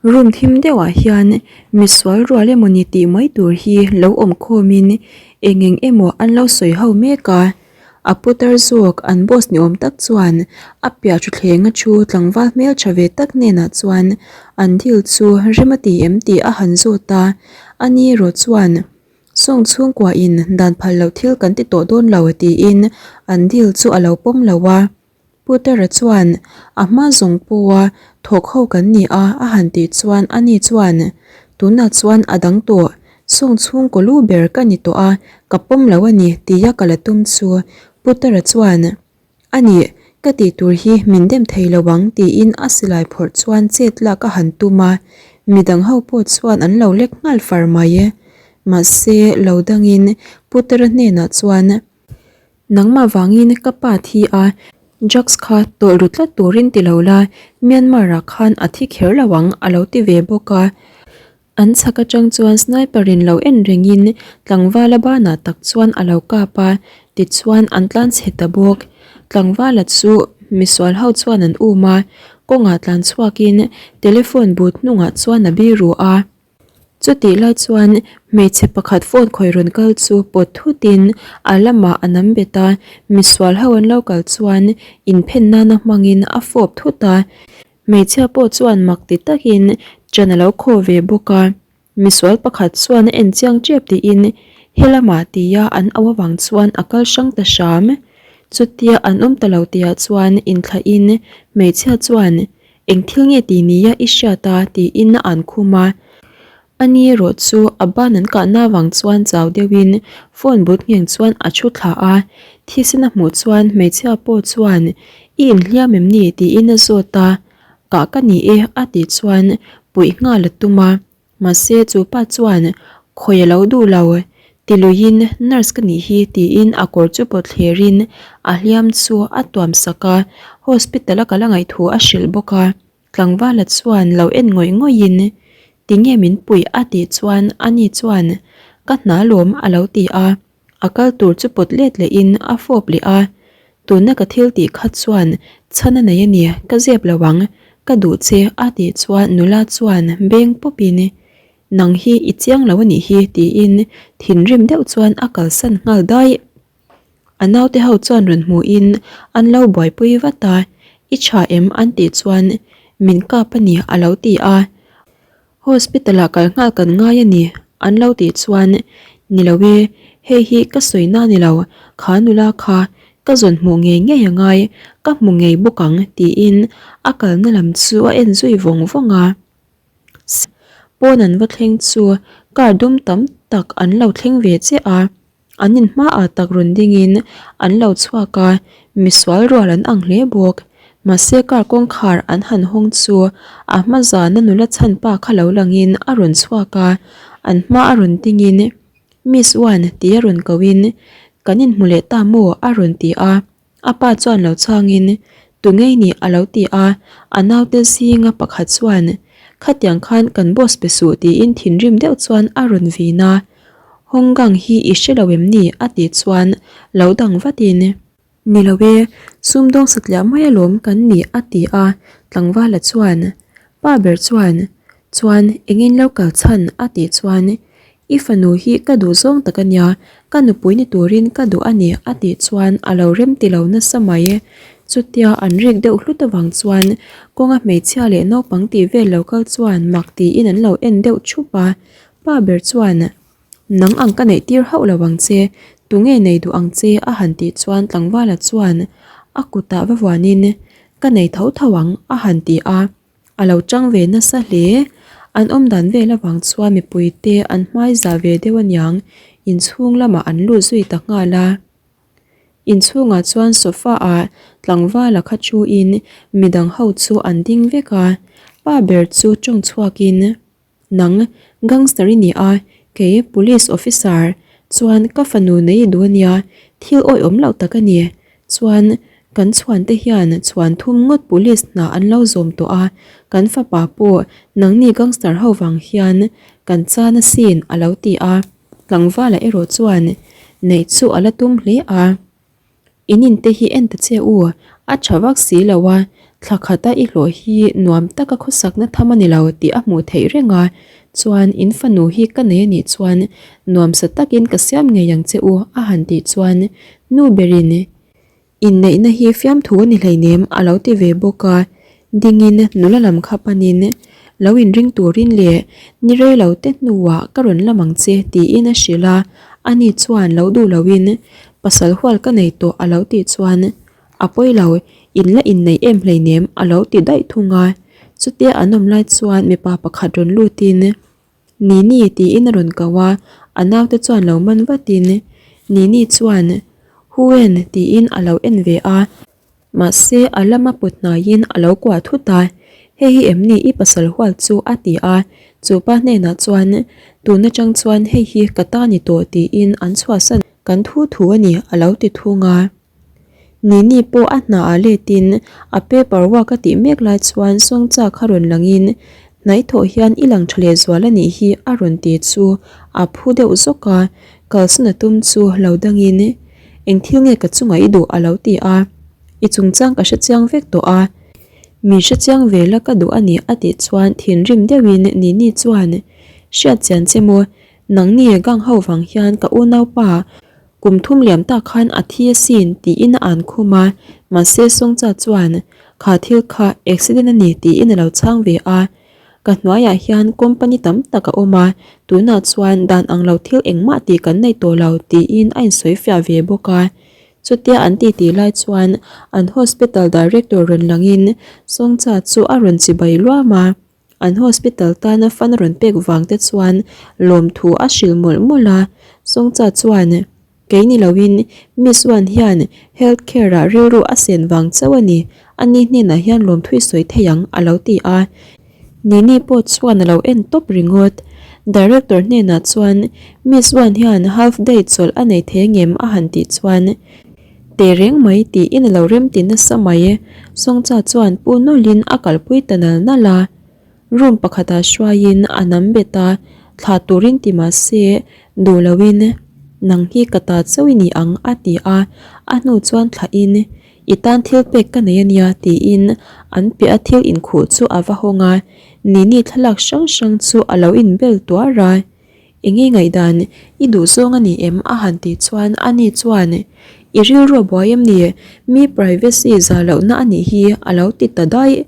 Room thim deuhah hian misual rual emawni tih mai tur hi lo awm khawmin eng eng emaw an lo sawi ho mek a. A putar zawk an boss ni awm tak chuan a piah thutthleng a thu tlangval hmeltha ve tak hnenah chuan an deal chu rem a ti em tih a han zawt a, ani erawh chuan Sawng chhungkua in dan phal loh thil kan ti tawh dawn lo tiin an deal chu a lo pawm lo a. Putera chuan a hma zawng pawha thawk ho kan ni a a han tih chuan ani chuan tunah chuan a dang tawh sawng chhungkaw lu ber ka ni tawh a ka pawm lo a ni tia ka la tum chu Putera chuan a nih ka tih tur hi min dem thei lo ang tiin a silai phawrh chuan chet lak a han tum a midang ho pawh chuan an lo lek nghal far mai mahse lo dangin Putera hnenah chuan Nangmah vangin ka pa thi a, drugs kha tawlh ru tlat turin ti lo la, Myanmar ah khan a thi kher lo ang a lo ti ve bawk a. An chhak atang chuan sniper in lo en rengin tlangvala banah tak chuan a lo kap a, tichuan an tlan chhe ta bawk. Tlangvala chu misual ho chuan an um a, kawngah tlan chhuakin telephone booth hnungah chuan a biru a. Chutih lai chuan hmeichhe pakhat phone khawih rawn kal chu pawt thutin a lamah a nam bet a, misual ho an lo kal chuan inphen nana hmangin a fawp thut a, hmeichhia pawh chuan mak ti takin ṭan a lo khaw ve bawk a, misual pakhat chuan a en chiang ṭep tiin helamah tia an au avang chuan a kal hrang ta hram. Chutia an awm ta lo tihah chuan inthlahin hmeichhia chuan Eng thil nge ti nia i hriat a? tiin a an khum a. Ani erawh chu a ban an kahna avang chuan chau deuhin phone but ngheng chuan a thu thla a. Thisen a hmuh chuan hmeichhia pawh chuan I inhliam em ni? tiin a zawt a. Kah ka ni e a tih chuan puih nghal a tum a. Mahse chu pa chuan khawi a lo duh lo, ti luiin nurse ka nih hi tiin a kawr chu pawt thlerin a hliam chu a tuam sak a, hospital a kal a ngaih thu a hrilh bawk a, tlangvala chuan lo en ngawih ngawih in tinge min puih a tih chuan ani chuan ka hna lawm a lo ti a. A kal tur chu pawt let lehin a fawp leh a, tuna ka thil tih kha chuan chhan a nei a ni, ka zep lo ang, ka duh che a tih chuan nula chuan beng pawpin nang hi i chiang lo a nih hi tiin thinrim deuh chuan a kalsan nghal daih. A naute ho chuan rawn hmuhin an lo buaipui vat a, i tha em an tih chuan min kap a ni a lo ti a. Hospital ah kal nghal kan ngai a ni an lo tih chuan ni lo e, hei hi ka sawi na ni lo, kha nula kha ka zawn hmuh ngei ngei a ngai, ka hmu ngei bawk ang tiin a kalna lam chu a en zui vawng vawng a. Pawn an va thleng chu car dum tam tak an lo thleng ve chiah a. An in hmaah tak rawn dingin an lo chhuak a, misual rual an ang hle bawk. Mahse car kawngkhar an han hawng chu a hma zana nula chhan pa kha lo langin a rawn chhuak a, an hma a rawn dingin Miss Wan tia rawn kohin Kan inhmu leh ta maw? a rawn ti a. A pa chuan lo chhangin, Tu ngei nih a lo ti a, a naute zinga pakhat chuan, Khatiang khan kan boss pe suh tiin thinrim deuh chuan a rawn vin a. Honggang hi i hre lo em ni? a tih chuan lo dang vatin, Ni lo e, sumdawng satliah mai alawm kan nih a ti a, tlangvala chuan, Pa ber chuan, Chuan engin lo kal chhan? a tih chuan, I fanu hi ka duh zawng tak a nia, ka nupui ni turin ka duh a ni a tih chuan a lo rem ti lo nasa mai. Chutia an rik deuh hlut avang chuan kawnga hmeichhia leh naupang tih vel lo kal chuan mak tiin an lo en deuh thup a. Pa ber chuan, Nang ang ka neih tir hauh lo ang che, tunge nei duh ang che a han tih chuan tlangvala chuan a kutah va vuanin, Ka nei tho tho ang a han ti a. A lo chang ve nasa hle. An awm dan vel avang chuan mipuite an hmai za ve deuh aniang inchhung lamah an lut zui ta nghal a. Inchhungah chuan sofa ah tlangvala kha thu in midang ho chu an ding vek a, pa ber chu tawng chhuakin. Nang gangster i ni a, kei police officer chuan ka fanu nei i duh ania, thil awihawm loh tak a ni. Chuan kan chhuan te hian chhuan thum ngawt police hna an lo zawm tawh a, kan fapa pawh nangni gangster ho vang hian kan chan asin a lo ti a, tlangvala erawh chuan neih chu a la tum hle a. In in te hi en ta che u, a tha vak si lo a, Thla khata i hlawh hi nuam taka khawsakna tham a ni lo tih a hmuh theih reng a, chuan in fanu hi ka nei a nih chuan nuamsa takin ka siam ngei ang che u a han tih chuan nu berin inneihna hi fiamthu a ni hleinem a lo ti ve bawk a, dingin nula lam kha panin lo inring turin leh ni rei lo te hnuah ka rawn lam ang che tiin a hrilh a, ani chuan lo duh loin pasal hual ka nei tawh a lo tih chuan A pawi lo, in la inneih em hleinem a lo ti daih thung a. Chutia an awm lai chuan mipa pakhat rawn lutin, Nini tiin a rawn ko a, a naute chuan lo man vatin, Nini chuan, Hu en tiin a lo en ve a. Mahse a lama put hnaiin a lo kuah thut a, Hei hi em ni i pasal hual chu a ti a, chupa hnenah chuan, Tun atang chuan hei hi ka ta ni tawh tiin an chhuahsan kan thu thu a ni a lo ti thung a. Nini pawh a hna ah letin a paper work a tih mek lai chuan Sawngcha kha rawn langin hnaithawh hian i lang tha leh zual a nih hi a rawn ti chu a phu deuh zawk a, kalsan a tum chu lo dangin eng thil nge ka chungah i duh a lo ti a, i chungchang ka hrechiang vek tawh a, min hrechiang ve la ka duh a ni a tih chuan thinrim deuhin Nini chuan hriatchian che maw nangni gang ho vang hian ka unaupa Kum thum liam tak khan a thi asin tiin a an khum a, mahse Songcha chuan kha thil kha accident a ni tiin a lo chhang ve a. Ka hnuaiah hian company tam tak a awm a, tunah chuan dan ang lo thil engmah tih kan nei tawh lo tiin a insawi fiah ve bawk a. Chutia an titi lai chuan an hospital director rawn langin Songcha chu a rawn chibai luam a. An hospital tana fund a rawn pek vang te chuan lawmthu a hrilh mawlh mawlh a, Songcha chuan, Kei ni loin Miss Wan hian health care ah rilru a sen vang chauh a ni, ani hnenah hian lawmthu i sawi thei ang a lo ti a. Nini pawh chuan a lo en tawp ringawt. Director hnenah chuan Miss Wan hian half day chawlh a nei thei angem a han tih chuan, Teh reng mai tiin a lo remti nasa mai. Songcha chuan pu nawlhin a kalpui ta nal nal a. Room pakhatah hruaiin a nam bet a, thlah turin ti mah se duh loin nang hi ka ta chauh i ni ang a ti a, a hnu chuan thlahin i tan thil pek ka nei a nia tiin an piah a thil inkhuh chu a va hawng a, Nini thlalak hrang hrang chu a lo inbel tuar a. Enge ngaihdan i duh zawng a ni em? a han tih chuan ani chuan, I rilru a buai em ni? Mi privacy zah lohna a nih hi a lo ti ta daih.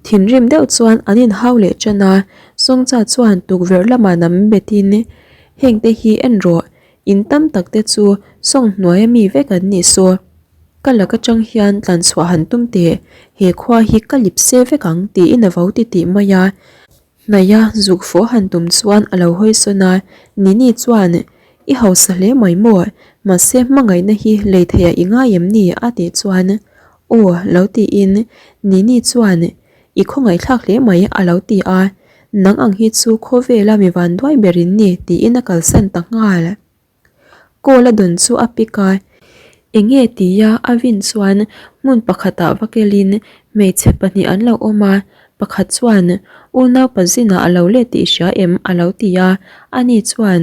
Thinrim deuh chuan an inhau leh ṭan a, Songcha chuan tukverh lamah nam betin, Hengte hi en rawh, in tam tak te chu sawng hnuaia mi vek an nih saw. Ka lak aṭang hian tlanchhuah han tum teh, he khua hi ka lip se vek ang tiin a vo titih mai a. Hnaia zuk fawh han tum chuan a lo hawi sawn a, Nini chuan, I hausa hle mai maw? Mahse hmangaihna hi lei theiah i ngai em ni? a tih chuan, Aw, lo tiin Nini chuan, I khawngaihthlak hle mai a lo ti a, Nang ang hi chu khawvela mi vanduai ber in ni tiin a kalsan ta nghal. Call a dawn chu a pick a, enge tia a vin chuan hmun pakhatah va kelin hmeichhe pahnih an lo awm a, pakhat chuan unaupa zinah a lo let tih hria em a lo ti a, ani chuan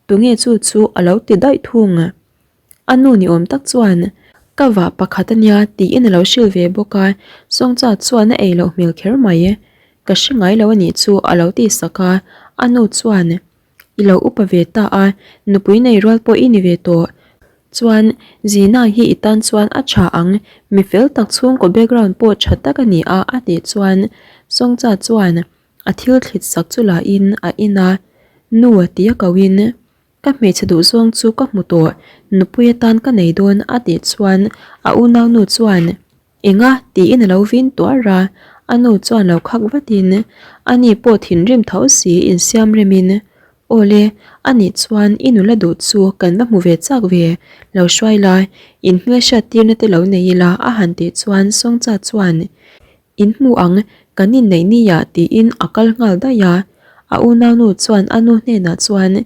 tunge chu chu a lo ti daih thung. A nu ni awm tak chuan ka vah pakhat a nia tiin a lo hrilh ve bawk a, Sawngcha chuan a ei loh hmel kher mai. Ka hre ngai lo a nih chu a lo ti sak a, a nu chuan I lo upa ve ta a, nupui nei rual pawh i ni ve tawh. Chuan, Zina hi i tan chuan a tha ang, mi fel tak chhungkaw background pawh tha tak a ni a a tih chuan Songcha chuan a thil thlit sak chu la in a in a, Nu tia ko in, Ka hmeichhe duhzawng chu ka hmu tawh, nupui atan ka nei dawn a tih chuan a unaunu chuan, Enga? tiin a lo vin tuar a, a nu chuan lo khak vatin ani pawh thinrim tho si insiam remin, Awle, anih chuan i nula duh chu kan va hmu ve chak ve, lo hruai la, in hmelhriat tirna te lo nei ila a han tih chuan Sawngcha chuan In hmu ang, kan inneih nia tiin a kal nghal daih a. A unaunu chuan a nu hnenah chuan,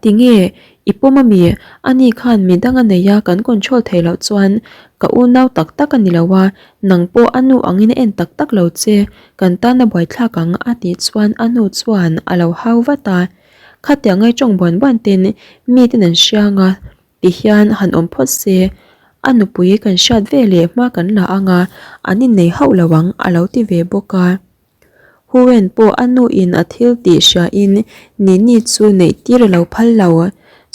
Tinge, i pawm ami? Ani khan midang a nei a, kan control thei loh chuan ka unau tak tak a ni lo a, nang pawh a nu angin a en tak tak lo che, kan tan a buaithlak ang a tih chuan a nu chuan a lo hau vat a. Khatiang ai tawng buan buan ten miten an hriang a, Ti hian han awm phawt se. A nupui kan hriat veleh hma kan la ang a, an innei hauh lo ang a lo ti ve bawk a. Huwen pawh a nu in a thil tih hria in Nini chu neih tir a lo phal lo.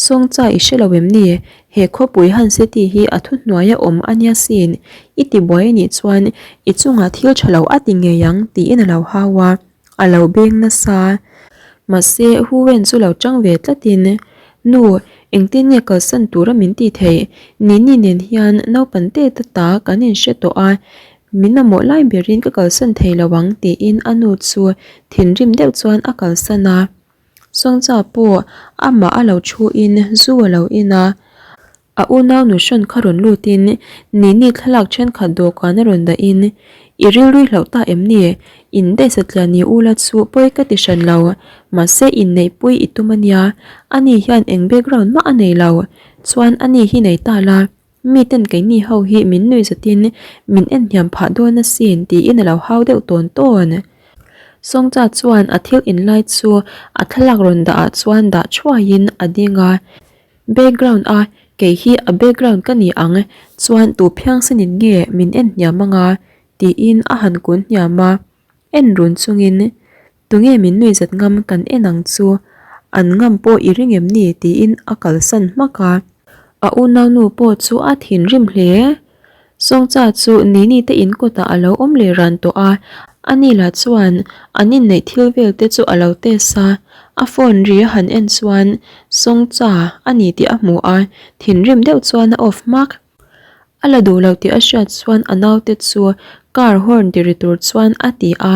Sawngcha i hre lo em ni? He khawpui Han City hi a thuhnuai a awm a nia sin, i ti buai a nih chuan i chungah thil tha lo a ti ngei ang tiin a lo hau a, a lo beng nasa. Mahse Huwen chu lo tang ve tlatin, Nu, engtin nge kalsan tura min tih theih? Nini nen hian naupan te ta ta kan inhre tawh a, Min mamawh lai berin ka kalsan thei lo ang tiin a nu chu thinrim deuh chuan a kalsan a. Sawngcha pawh amah a lo thuin zu a lo in a. A unau nu hrawn kha rawn lutin Nini thlalak thenkhat dawhkan a rawn dahin, I rilru hlauh ta em ni? In daih satliah ni ula chu pawi ka ti hran lo. Mahse inneihpui i tum a nia. Ani hian eng background mah a nei lo. Chuan ani hi nei ta la. Miten keini ho hi min nuih zatin min en hniam phah dawn asin tiin a lo hau deuh tawn tawn. Sawngcha chuan a thil in lai chu a thlalak rawn dah ah chuan dah thuaiin a ding a, Background a kei hi a background ka ni ang chuan tu phiangsenin nge min en hniam anga tiin a han kun hniam a, en run chungin Tunge min nuih zat ngam kan en ang chu, an ngam pawh i ring em ni tiin a kalsan hmak a. A unaunu pawh chu a thinrim hle. Sawngcha chu Nini te in kawtah a lo awm leh ran tawh a, ani lah chuan an inneih thil vel te chu a lo test a, a phone ri a han en chuan Sawngcha a ni tih a hmu a, thinrim deuh chuan a off hmak. A la duh lo tih a hriat chuan a naute chu car horn ti ri tur chuan a ti a,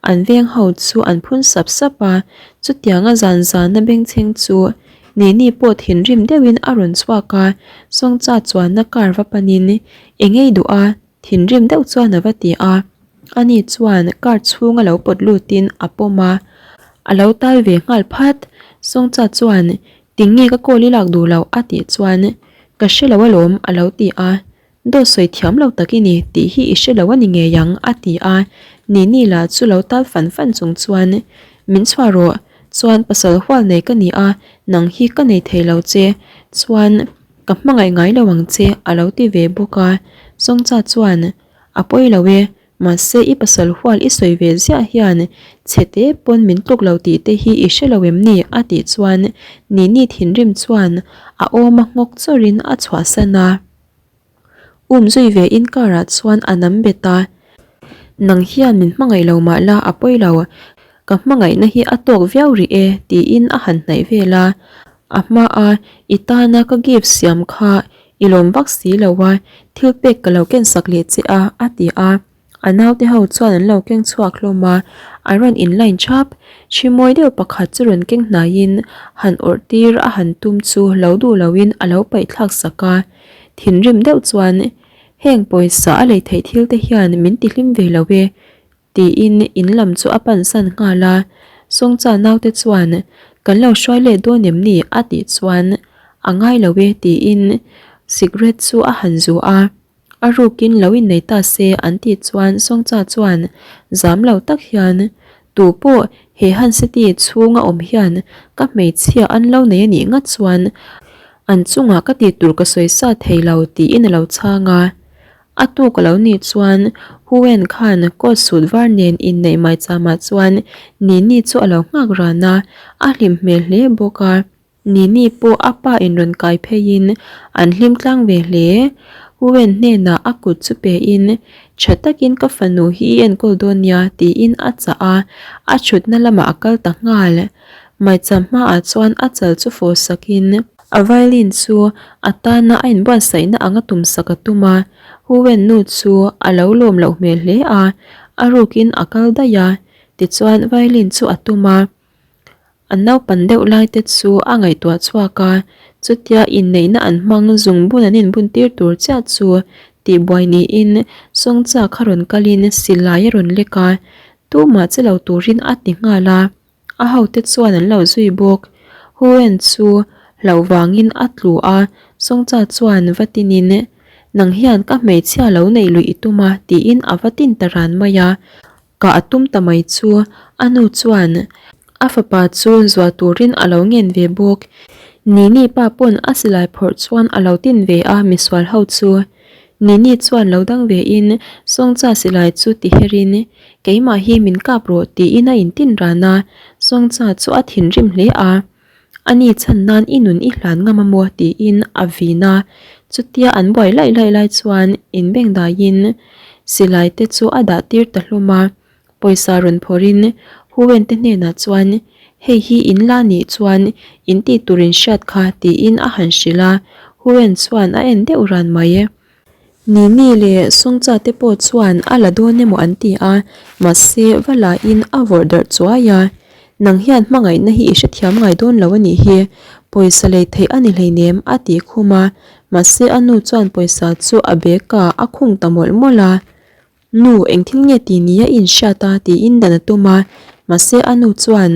an veng ho chu an phun sap sap a, chutianga zan zana bengchheng chu Nini pawh thinrim deuhin a rawn chhuak a, Sawngcha chuanna car va panin eng ei duh a thinrim deuh chuan a va ti a, ani chuan car chhunga lo pawt lutin a pawm a, a lo tal ve nghal phat, Sawngcha chuan Tinge ka call i lak duh loh a tih chuan Ka hre lo alawm a lo ti a, Dawt sawi thiam lo tak i ni tih hi i hre lo a ni ngei ang a ti a, Nini lah chu lo tal fan fan chung chuan Min chhuah rawh, chuan pasal hual nei ka ni a, nang hi ka nei thei lo che, chuan ka hmangaih ngai lo ang che a lo ti ve bawk a, Sawngcha chuan A pawi lo e, Mahse i pasal hual i sawi ve ziah hian chhe te pawn min tluk lo tih te hi i hre lo em ni? a tih chuan Nini thinrim chuan a awm a nghawk chawrhin a chhuahsan a. Um zui ve in car ah chuan a nam bet a, Nang hian min hmangaih lo mah la a pawi lo, ka hmangaihna hi a tawk viau rih e tiin a han hnaih vel a. A hma a i tana ka gift siam kha I lawm vak si lo a, thil pek ka lo ken sak leh che a, a ti a. A naute ho chuan an lo keng chhuak hlawm a, an rawn in line thap. Hri mawi deuh pakhat chu rawn keng hnaiin han awrh tir a han tum chu lo duh loin a lo paih thlak sak a. Thinrim deuh chuan, Heng pawisa a lei theih thil te hian min ti hlim ve lo e, Tiin in lam chu a pansan nghal a, Sawngcha naute chuan, Kan lo hruai let dawn em ni? a tih chuan, A ngai lo e tiin cigarette chu a han zu a, a rukin lo innei ta se an tih chuan Sawngcha chuan zam lo tak hian, Tu pawh he Han City chhunga awm hian ka hmeichhia an lo nei a nih ngat chuan an chungah ka tih tur ka sawi sa thei lo tiin a lo chhang a. A tuk a lo nih chuan Huen khan coat suit var nen inneih mai chamah chuan Nini chu a lo nghak ran a, a hlim hmel hle bawk a. Nini pawh a pa in rawn kai pheiin an hlim tlang ve hle. Huen hnenah a kut chu pein, Tha takin ka fanu hi i enkawl dawn nia tiin a chah a, a thutna lamah a kal ta nghal. Maicham hmaah chuan a chal chu fawh sakin, A violin chu a tana a inbuatsaihna anga tumsak a tum a, Huwen nu chu a lo lawm loh hmel hle a, a rukin a kal daih a, tichuan violin chu a tum a. A naupan deuh lai te chu a ngaihtuah chhuak a, chutia inneihna an hmang zungbun an inbun tir tur chiah chu tihbuai niin Sawngcha kha rawn kalin silai a rawn lek a, tumah che lo turin a ti nghal a. A hote chuan an lo zui bawk. Huen chu hlauh vangin a tlu a, Sawngcha chuan va tinin, Nang hian ka hmeichhia lo neih luih i tum a, tiin a va tin ta ran mai a. Kah a tum ta mai chu a nu chuan a fapa chu zuah turin a lo ngen ve bawk. Nini pa pawn a silai phawrh chuan a lo tin ve a misual ho chu. Nini chuan lo dang ve in Sawngcha silai chu ti her in, Keimah hi min kap rawh tiin a intin ran a, Sawngcha chu a thinrim hle a. Ani chhan nan i nun i hlan ngam a maw tiin a vin a, chutia an buai laih laih lai chuan inbeng daiin silai te chu a dah tir ta hlawm a. Pawisa rawn phawrhin Huwen te hnenah chuan hei hi in la nih chuan in tih tur in hriat kha tiin a han hrilh a, Huwen chuan a en deuh ran mai. Nini leh Songcha te pawh chuan a la dawn emaw an ti a, mahse va lahin a vawrh darh chuai a. Nang hian hmangaihna hi i hrethiam ngai dawn lo a nih hi, pawisa lei theih a ni hleinem a ti khum a, mahse a nu chuan pawisa chu a bag ah a khung ta mawlh mawlh a. Nu, engthil nge ti ni a inhriat a tiin dan a tum a, mahse a nu chuan,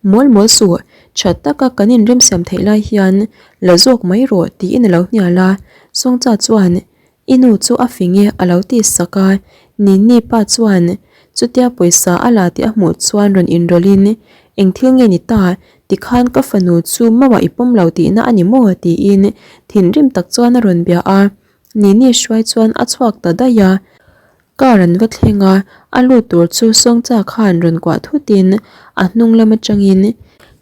Mawl mawl suh, tha taka kan inremsiam theih lai hian la zawk mai rawh tiin a lo hnial a, Songcha chuan, I nu chu a fing e a lo ti sak a, Nini pa chuan chutia pawisa a la tih a hmuh chuan rawn inrawlhin, Engthil nge ni ta, tikhan ka fanu chu mauah i pawm lo tihna a ni maw? tiin thinrim tak chuan a rawn bia a. Nini hruai chuan a chhuak ta daih a, car an va thleng a, a lut tur chu Sawngcha khan rawn kuah thutin a hnung lam atangin,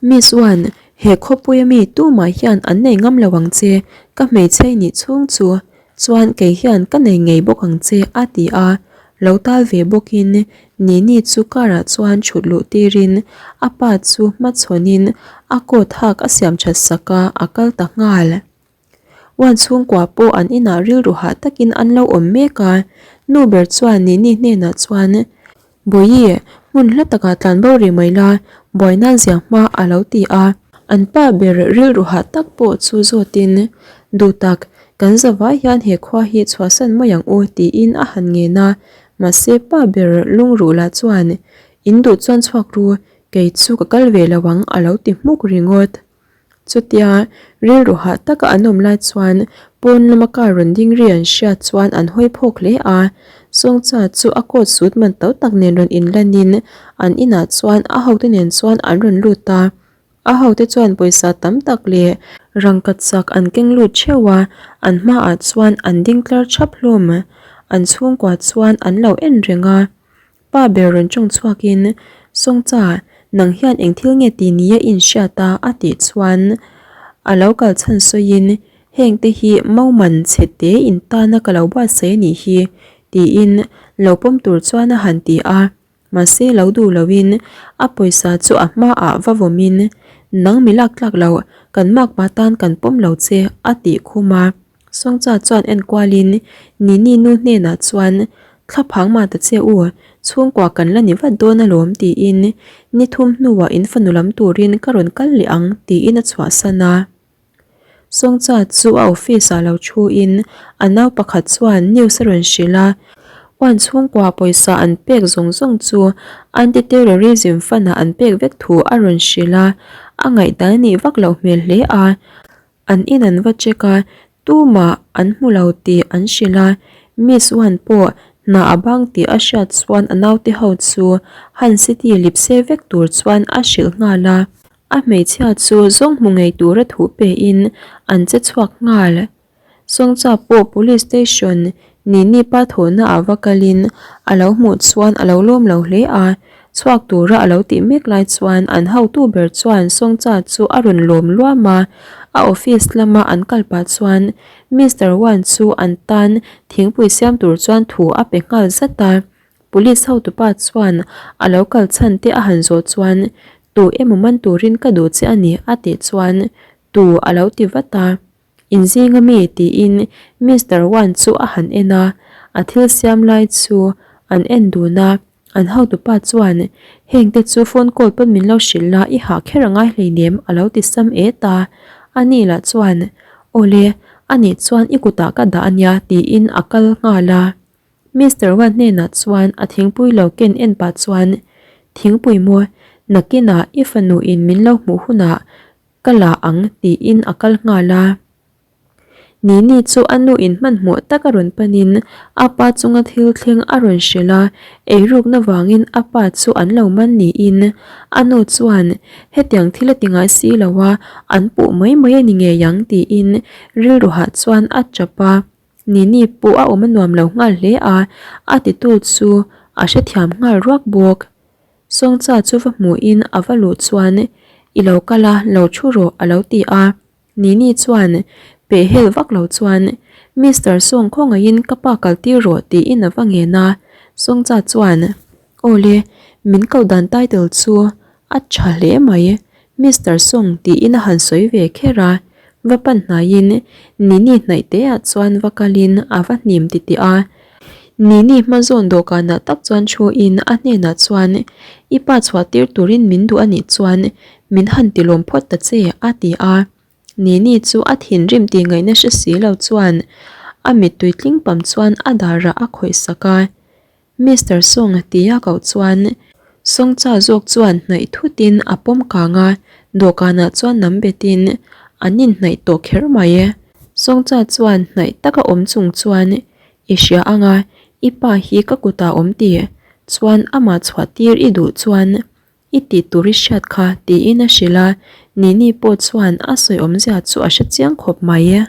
Miss Wan, he khawpuia mi tumah hian an nei ngam lo ang che, ka hmeichhe i nih chhung chu chuan kei hian ka nei ngei bawk ang che a ti a, lo tal ve bawkin Nini chu car ah chuan thut luh tirin a pa chu hmachhawnin a coat hak a siam that sak a, a kal ta nghal. Uan chhungkua pawh an inah rilru hah takin an lo awm mek a, nu ber chuan Nini hnenah chuan, Bawihi, hmun hla takah tlan bo rih mai la, buai nan zia hma a lo ti a. An pa ber rilru hah tak pawh chu zawtin, Duhtak, kan zavai hian he khua hi chhuahsan mai ang u tiin a han ngen a, mahse pa ber lungruh lah chuan, In duh chuan chhuak ru, kei chu ka kal ve lo ang a lo ti hmuk ringawt. Chutia rilru hah taka an awm lai chuan pawn lama car rawn ding ri an hriat chuan an hawi phawk hle a, Sawngcha chu a coat suit man to tak nen rawn inlanin an inah chuan a hote nen chuan an rawn lut a, a hote chuan pawisa tam tak leh rangkhat chak an keng lut theuh a, an hmaah chuan an ding tlar thap hlawm, an chhungkua chuan an lo en reng a. Pa ber rawn tawng chhuakin, Sawngcha, nang hian eng thil nge ti ni a inhriat a? a tih chuan a lo kal chhan sawiin, Heng te hi Mauman chhe te in tana ka lo buatsaih a nih hi, tiin lo pawm tur chuan a han ti a. Mahse lo duh loin a pawisa chu a hmaah va vawmin, Nang mi lak tlak lo, kan makpa tan kan pawm lo che, a tih khum a. Sawngcha chuan en kualin Nini nu hnenah chuan Thlaphang mah ta che u, chhungkua kan la ni vat dawn alawm tiin ni thum hnuah in fanu lam turin ka rawn kal leh ang tiin a chhuahsan a. Sawngcha chu a office ah lo thuin a nau pakhat chuan news a rawn hrilh a, Uan chhungkua pawisa an pek zawng zawng chu Anti-Terrorism Fund ah an pek vek thu a rawn hrilh a, a ngaihdan a nih vak loh hmel hle a. An in an va check a, tumah an hmu lo tih an hrilh a, Miss Wan pawh hna a bang tih a hriat chuan a naute ho chu Han City lipse vek tur chuan a hrilh nghal a, a hmeichhia chu zawng hmu ngei tura thu pe in an che chhuak nghal. Sawngcha pawh Police Station Nini pa thawhna ah va kalin a lo hmuh chuan a lo lawm lo hle a, chhuak tura a lo tih mek lai chuan an hotu ber chuan Sawngcha chu a rawn lawm luam a, a office lama an kal pah chuan Mister Wan chu an tan thingpui siam tur chuan thu a pe nghal zat a, Police hotupa chuan a lo kal chhan te a han zawh chuan Tu emaw man turin ka duh che a ni a tih chuan Tu a lo ti vat a. Inzing ami tiin Mister Wan chu a han en a, a thil siam lai chu an en dun a, an hotupa chuan heng te chu phone call pawn min lo hrilh la i hah kher a ngai hleinem a lo ti sam et a, ani lah chuan Awle, anih chuan i kutah ka dah ania tiin a kal nghal a. Mister Wan hnenah chuan a thingpui lo ken en pah chuan Thingpui maw, nakinah i fanu in min lo hmuh hunah Ka la ang tiin a kal nghal a. Nini chu a nu in hmanhmawh tak a rawn panin a pa chunga thil thleng a rawn hrilh a, eirukna vangin a pa chu an lo man niin a nu chuan hetiang thil a ti ngai si lo a, an puh mai mai a ni ngei ang tiin rilru hah chuan a tap a. Nini pawh a awm a nuam lo nghal hle a, a titu chu a hrethiam nghal ruak bawk. Sawngcha chu va hmuhin a va luh chuan, I lo kal a, lo thu rawh a lo ti a. Nini chuan peh hel vak lo chuan, Mister Sawng khawngaihin ka pa kal tir rawh tiin a va ngen a. Sawngcha chuan, Awle, min koh dan title chu a tha hle mai, Mister Song tiin a han sawi ve kher a, va pan hnaiin Nini hnaih te ah chuan va kalin a va hnim titih a. Nini hma zawn dawhkanah tak chuan thu in a hnenah chuan I pa chhuah tir turin min duh anih chuan min han ti lawm phawt ta che a ti a. Nini chu a thinrim tih ngaihna hre si lo chuan a mittui tling pam chuan a darah a khawih sak a. Mister Song tia koh chuan Songcha zawk chuan hnaih thutin a pawm kang a, dawhkanah chuan nam betin an inhnaih tawh kher mai. Songcha chuan hnaih taka awm chung chuan I hria anga i pa hi ka kutah awm tih chuan amah chhuah tir i duh chuan I tih tur i hriat kha tiin a hrilh a, Nini pawh chuan a sawi awmzia chu a hre chiang khawp mai.